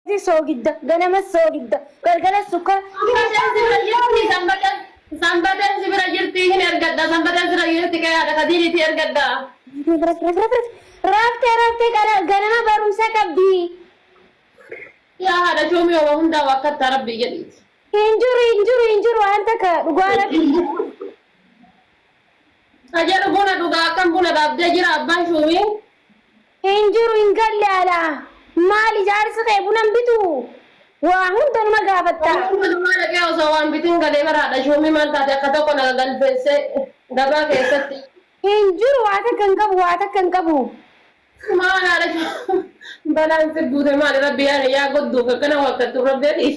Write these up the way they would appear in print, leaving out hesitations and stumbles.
Soogidda, ganamas soogidda, galgalas sukkaara. Sanbateen si bira jirti sanbateen sanbateen si bira jirti hin ergadha sanbateen si bira jirti kee haadha kadiiriti ergadha. Raftee raftee ganama barumsa qabdi. Yaa haadha shuumii homa hundaa wakkattaa rabbii jedhiiti. Hin jiru hin jiru hin jiru waan takka dhugaa rabbi. Ajaru buna dhugaa akkam buna dhaabdee jira abbaan shuumii. Hin jiru hin galle alaa. Maali jaarsi kee buna hin bitu? Waa hunda numa gaafatta. Hundumaa dhaqee osoo waan bitin galee bara haadha shuumii maal taate akka tokko na galfeessee gabaa keessatti. Hin jiru waa takka hin qabu waa takka hin qabu. Maal haadha shuumii balaan si buute maali rabbi yaa yaa godduuf akkana wakkattu rabbi ati.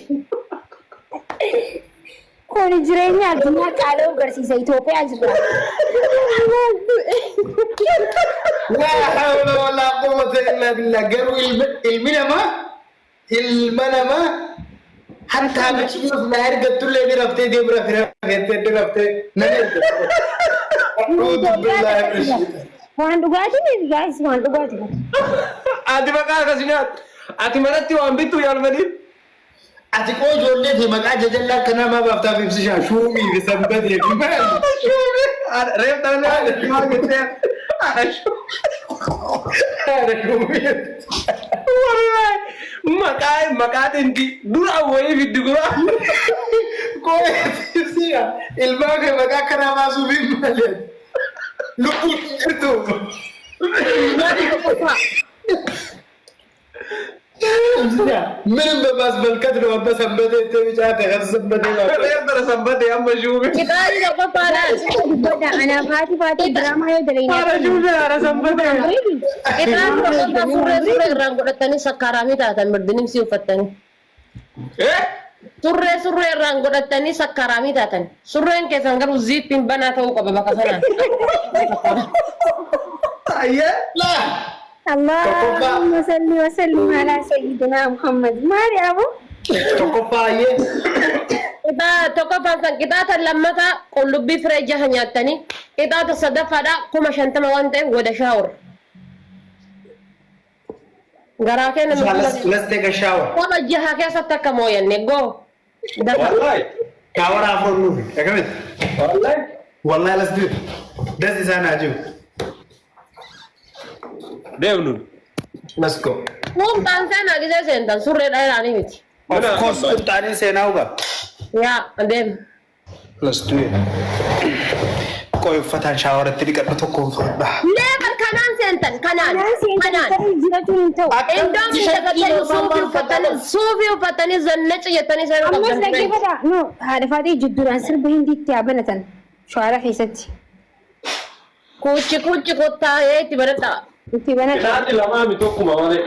Kuni jireenya addunyaa qaala'uu agarsiisa Itoophiyaa jirra. Laa hawla walaa quwwata illaa billah. Garuu ilmi namaa ilma namaa hattaa bichiyoof naa ergattullee ni raftee deemu rafi rafettee ni raftee nan ergattu. A'uudhu billaahi mina shaytaan. Waan dhugaatii miti guys waan dhugaatii. Ati maqaa akkasii nyaattu. Ati manatti waan bittu yaalfadhiin. Ati qoo ijoollee tee maqaa jajallaa akkanaa maa baaftaaf ibsishaa shuumii fi sanbatee fi maali? Reef dhala maal jettee haadha Haadha shuumii. Wallahi maqaa maqaa tinti dura wayii fiddi gura. Qoo ibsishaa ilmaan kee maqaa akkanaa baasuuf hin maali? Lubbuun hin jirtu. ምንም በማስመልከት ነው። አባ ሰንበቴ ብጫ ሰንበቴ Reef dhala sanbatee amma shuumii. Qixaaji tokkoffaadhaan. Dubbadha anaaf haati faatee diraamaa yoo dalagne. Haadha shuumii haadha sanbatee. Qixaaji tokkoffaa surree surree irraan godhatanii sakkaaraamii taatan birdinimsii uffattanii. Eh? Surree surree irraan godhatanii sakkaaraamii taatan. Surreen keessan garuu ziippiin banaa ta'uu qaba bakka sanaan. Ayyee. Allahumma salli wa sallim ala sayyidina Muhammad. Maali abu? Tokkoffaayyee. Qixaa tokkoffaan san qixaata lammataa qullubbii firee jaha nyaattanii qixaata sadaffaadhaa 50,000 waan ta'eef wada shower. Garaa keenya nu Let's take a shower. Tapha jaha keessatti akka mooyanne goo. Dafa. Wallahi. Shower afur nuufi. Akkamitti? Wallahi. Wallahi let's do it. Das isaan haa jiru. Deemnu. Let's go. Qumxaan seenaa gisee seentan surree dheeraanii miti. Of course qumxaaniin seenaa huba. Yaa deem. Let's do it. Qoy uffataan shaawaratti dhiqadhu tokkoon fudhadha. Never kanaan seentan kanaan Kanaan seentan kanaan. ta'uu jirachuun hin ta'u. Indoomii dagatanii suufii uffatanii suufii uffatanii zannaci jettanii seenuu Ammas qabdan. dhaggeeffata. No haadha faatee jidduudhaan sirba hindiitti haa banatan. Shawaara keessatti. Kuuchi kuuchi kottaa ee itti banadhaa. Itti banatan. Qixaaxi lamaa mi tokkuma malee.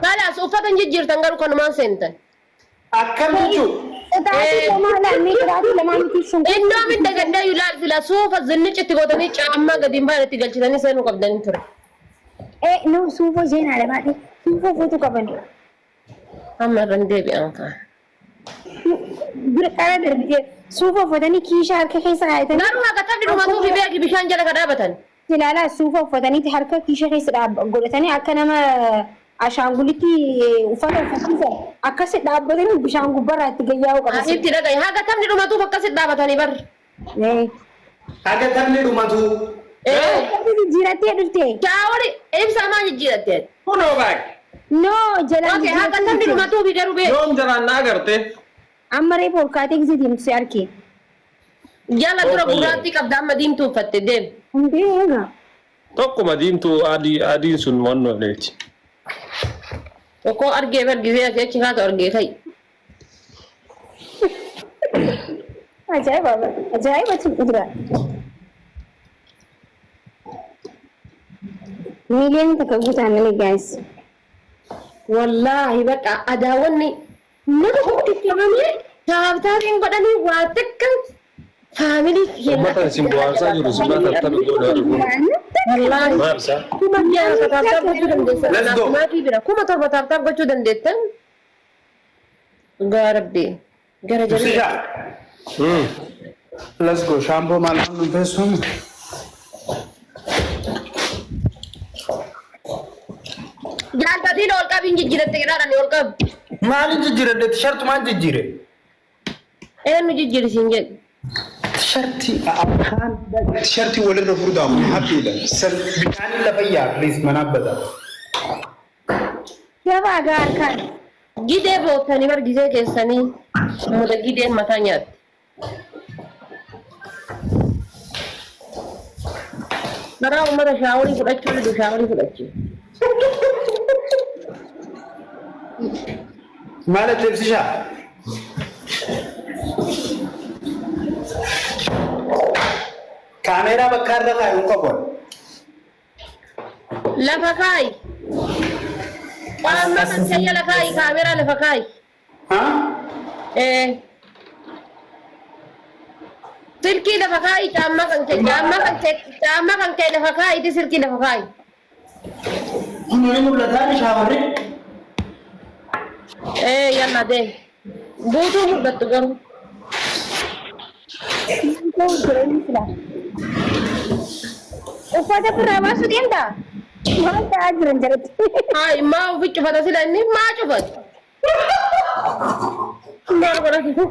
Kalaas uffata hin jijjiirtan garuu kanumaan seentan. Akkam jechuun? Qixaaxii lamaa laannee qixaaxii lamaa miti sun. Indoomii dagaddaa ilaal sila suufa zinnici itti gootanii caammaa gadi hin baane itti galchitanii seenuu qabdanii ture. Eh no suufoo seenaa lamaa suufoo fuutuu qaban. Amma irra hin deebi'an kaa. Bira qara darbitee suufa uffatanii kiisha harka keessa kaayatanii. Garuu haga taphni dhumatuu fi beeki bishaan jala ka dhaabatan. Ilaalaa suufa uffataniiti harka kiisha keessa godhatanii akka nama ashaangulitti uffata uffatanii akkasi dhaabbatanii bishaan gubbarraa itti gayyaa'uu qaban. Asitti dhagaye haga taphni dhumatuuf akkasitti dhaabatanii bar. Haga taphni dhumatu. Uffata jijjiirattee dhufte. Shower ibsaa maa jijjiiratte? Kunoo baay'ee. No jalaan Okay, haga taphni dhumatuu fi garuu beeki. Yoom jalaan na agarte? Amma reefu ol kaatee gisee deemtu si arge. Jala dura gurraattii qabda amma diimtuu uffatte deem. Hundee eega. Tokkuma diimtuu adii adiin sun wannoo leeti. Tokko argee bar gisee asii achi kaatu argee ka'i. Ajaa'iba ajaa'ibatu jira. 1 million guutaan malee guys. Wallaahi bakka adaawwanni nama tokkicha tap tapiin godhanii waa takka family Uummata isin bohaarsaa jiru isin bira tap tap godhaa jiru. Wallaahi Maal isaa? 6,000 tap tap gochuu dandeessan. Let's go. Maatii bira 7,000 tap tap gochuu dandeettan. Dhugaa rabbi gara jala. Ibsishaa. Let's go. Shampoo maal maal nu feessuun? Jaaltatiin ol qabi hin jijjiiratte jedhaadhaan ol qabi. Maalin jijjiiradhe? Tishartumaan jijjiire. Eenyu jijjiiri siin jedhe? Tishartii akkaan tishartii walirra furdaamu haphiidha. Bishaaniin lafa yaa please mana abbata. Jabaa gaa harkaan. Gidee boottanii bar gizee keessanii muda gideen mataa nyaatti. Karaa uummata shaaworii fudhachuu didu shaaworii fudhachi. Maal ati ibsishaa? Kaameeraa bakka irra kaayu hin qabu. Lafa kaayi. Qaama kan kee jala kaayi kaameraa lafa kaayi. Haa? Ee. Silkii lafa kaayi caammaa kan kee caammaa kan kee caammaa kan kee lafa kaayi silkii lafa kaayi. Kun ni mul'ataa ni shaawarri. Ee yalla deem. Guutuu mul'attu garuu. Uffata birraa baasuu deemtaa? Maal ta'aa jiran jalatti? Hayi maa ofi cufata sila inni maa cufata? Maal godhatu?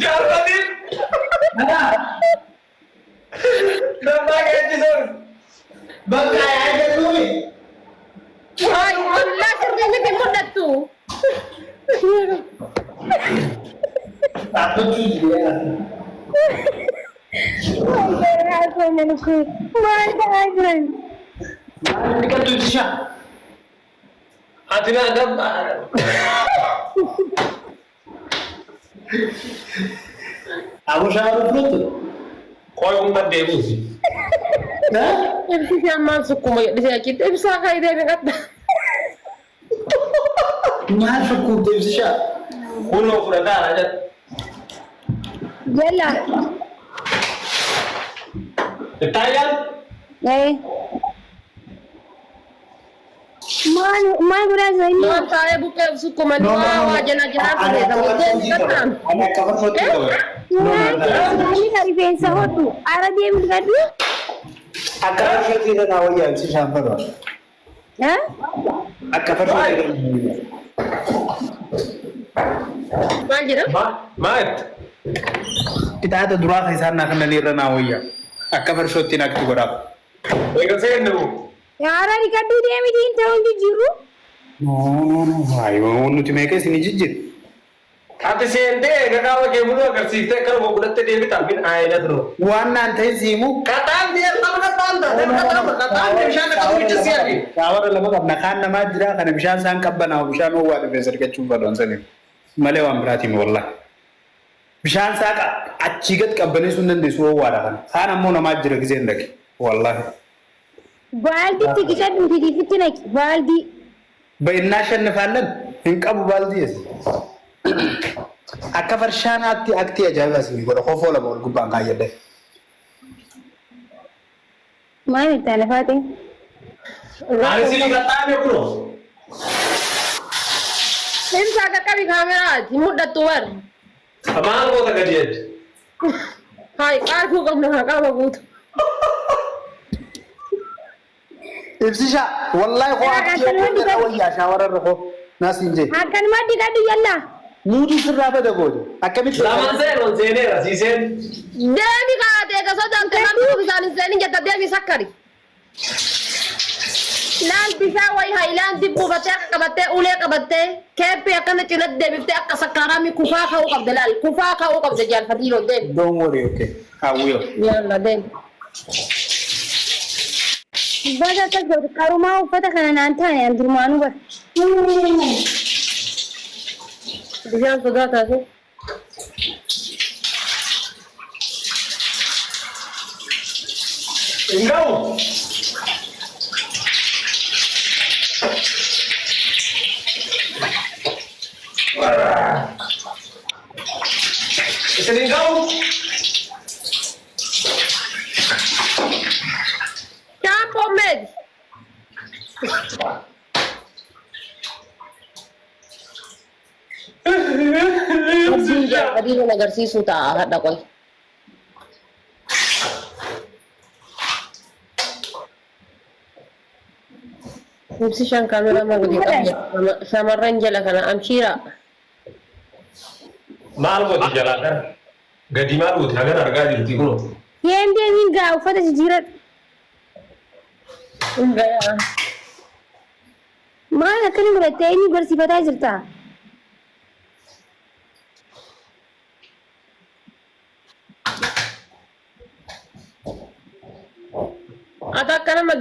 Jaallatiin Namaa geejjisoon. Bakka yaa jedhuumi. Hayi wallah sirrii miti mul'attu. Dhaabbachuu jira. Maal ta'aa jiran? Maal dhiqattu ibsishaa? Ati naa dabba. Abu shaaruu fudhattu? Qoy kun kan deebi'uusi. Ibsisaan maal sukkuma jedhisee achitti ibsaa kaayitee dhiqatta. Maal sukkuumte ibsishaa? Kunoo fudhataa jedha. Yalla. Ittaayyaan Eh. Maal maal godhaa jira inni? Maal taa'ee buqqee sukkumanii waa waa jala jalaa fayyadamu. Deemi dhiqattaan. Ani akka farfootti qaba. Maal ka rifeensa hodhu? Ara deemi dhiqadhu. Akka farfootti irra wayyaa ibsishaan fadhaa. Eh? Akka farfootti irra wayyaa. Maal jedhama? Maa itti? Qixaaxa duraa kan isaan naa kennanii irra naa wayyaa. Akka farshootti naatti godhaaf. Eega seennu. Ara dhiqadhu deemi diin ta'uu hin jijjiirru. No no no hayi nuti meeqa isin jijjiirre. Ati seentee eega qaama kee muluu agarsiiftee akkana godhattee deebitaa min aayina duro. Waan naan ta'e siimu. Qaxaan deemtama qaxaan taate qaxaan qaxaan bishaan dhaqatu bicha si'ati. Shaawara lama qabna kaan namaa jira kana bishaan isaan qabbanaa'u bishaan ho'aa dhufee sargachuun fadhoon saniif malee waan biraatiin wallahi. Bishaan isaa achii gad qabbaneessuu hin dandeessu ho'aadha kana. Kaan ammoo namaa jira gisee hin dhaqe wallahi. Baalditti dhiqadhu fitti naqi baaldii. እናሸንፋለን hin qabu baaldii akka farshaanaatti aktii ajaa'iba isin godha kofoo lama ol gubbaan kaayyadde. Maal itti alafaate? Ani si qaxaame kunoo. Ibsaa qaqqabi kaameraati mul'attu bar. Maal goota gadi jetti? Hayi qaarkuu qabna haa qaama guutu. Ibsisha wallahi koo aktii wayyaa shaawararra koo naas hin jee. Akkanuma dhiqadhu yalla. Muudii sirraa bada goote akkamitti. Lamaan seen ol seeneera sii seen. Deemi kaatee gasoo taate namni bishaan hin seenin jetta deemi sakkari. Laal bishaan wayi haayilaandii buufattee akka qabattee ulee qabattee keeppii akkana cinatti deebiftee akka sakkaaraamii kufaa ka'uu qabda laal kufaa ka'uu qabda jaalfatiiroo deemi. Don't worry, okay. I will. Yalla deemi. Uffata akkas godhu qarumaa uffata kana naan taane an durmaanuu bara. Bishaan sodaa taate. Hin ga'u. Isin hin ga'u. Shaampoo meeti. Abdiin jaalfatiiroon agarsiisuu ta'a hadha qoy. Ibsishaan kaameraa maa gadi qabdi? Shamarran jala kana amshiira. Maal gooti jalaa kana? Gadi maal gooti? Hagan argaa jirti kunoo. Yeen deemiin gaa uffata jijjiiradhu. Hin gayaa. Maal akkana godhattee eenyu barsiifataa jirta? Ati akka nama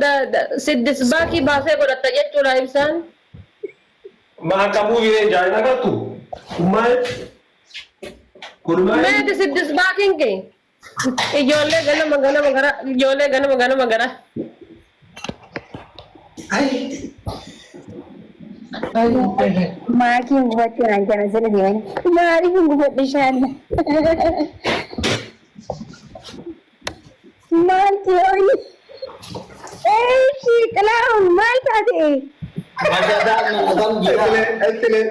siddis baakii baasee godhatta jechuudha ibsaan. Ma akka buuyee ijaan hin agartu? Kun maal? Kun maal? Meeti siddis baakiin kee. Ijoollee ganama ganama gara ijoollee ganama ganama gara. Maakiin gubachuu naan jana jala deemanii. Maaliif hin gubadhe shaalla? Maal ta'e? Eeshi xilaa'uun maal taate? Mashadaa mana kam jira? Xilee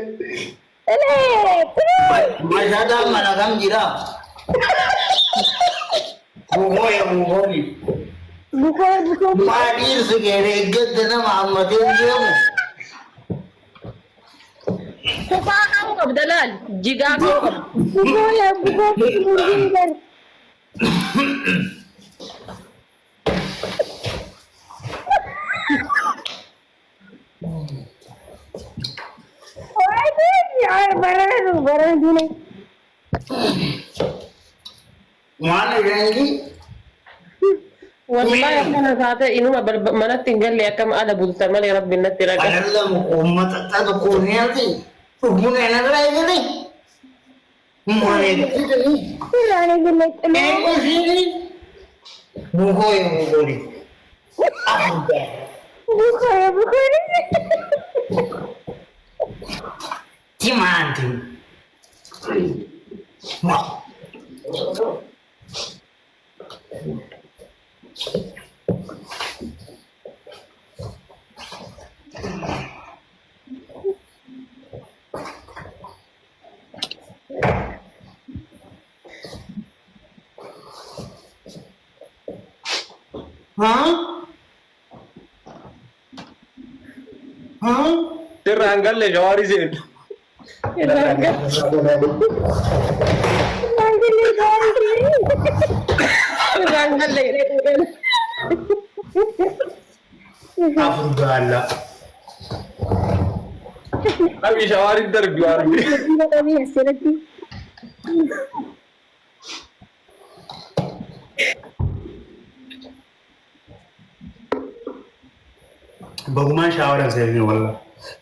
xilee. Mashadaa mana kam jira? Bukoo ya bukooni. Bukoo bukoo. Maa dhiirsi kee eeggatte nama hammatee hin deemu. Kufaa qabu qabda laal. Jigaa qabu qabda. Bukoo yaa bukoo murgin gar. Barana barana diinee. Waan isheenki Wallahi akkana taate inuma manatti hin galle akkam ala bulta malee rabbi natti raga. Analla uummata tokko nyaati. Dhugmuun enarraa eegale. Maal eegale? Sirraan eegale xilee. Eenyu Bukoo ya bukooni. Afur Bukoo yaa bukoo. Timaanti. Haa? Haa? Sirraan galle shawaarii seenu. Irraan galle jedhee Afur gaalla. Qabi shawaarii darbi waan. Qabii asirratti. Bagumaan shaawaran seenin walla.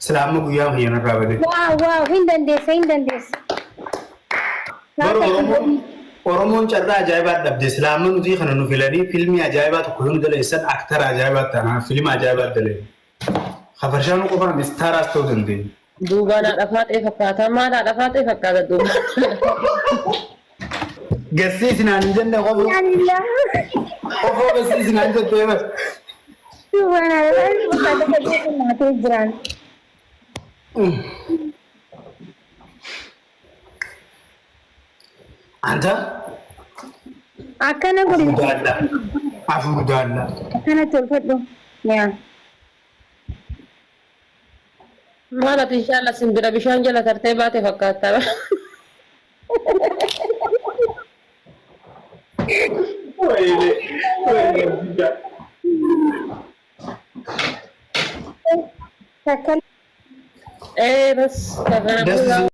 Sila amma guyyaa kiyyan irraa bade. Waaw waaw hin dandeessa hin dandeessa. Bara Oromoon Oromoon carraa ajaa'ibaa dhabde. Sila amma nuti kana nu filanii fiilmii ajaa'ibaa tokko yoo nu daleessan aktara ajaa'ibaa ta'an fiilma ajaa'ibaa daleen. Hafarshaanuu qofaan istaaraas ta'uu dandeenya. Duubaan haadha faaxee fakkaata. Maal haadha faaxee fakkaata duuba? Gassiisinaan hin jenne qofoo. Qofoo gassiisinaan jettee bar. Duubaan haadha faaxee fakkaata jiran. Anta Akkana godhi. afur gaalla. Afur gaalla. Akkana tolfadhu. Yaa. Maal ati inshallah simbira bishaan jala tartee baate fakkaata. Wayne wayne Takka Ee bas Das kana.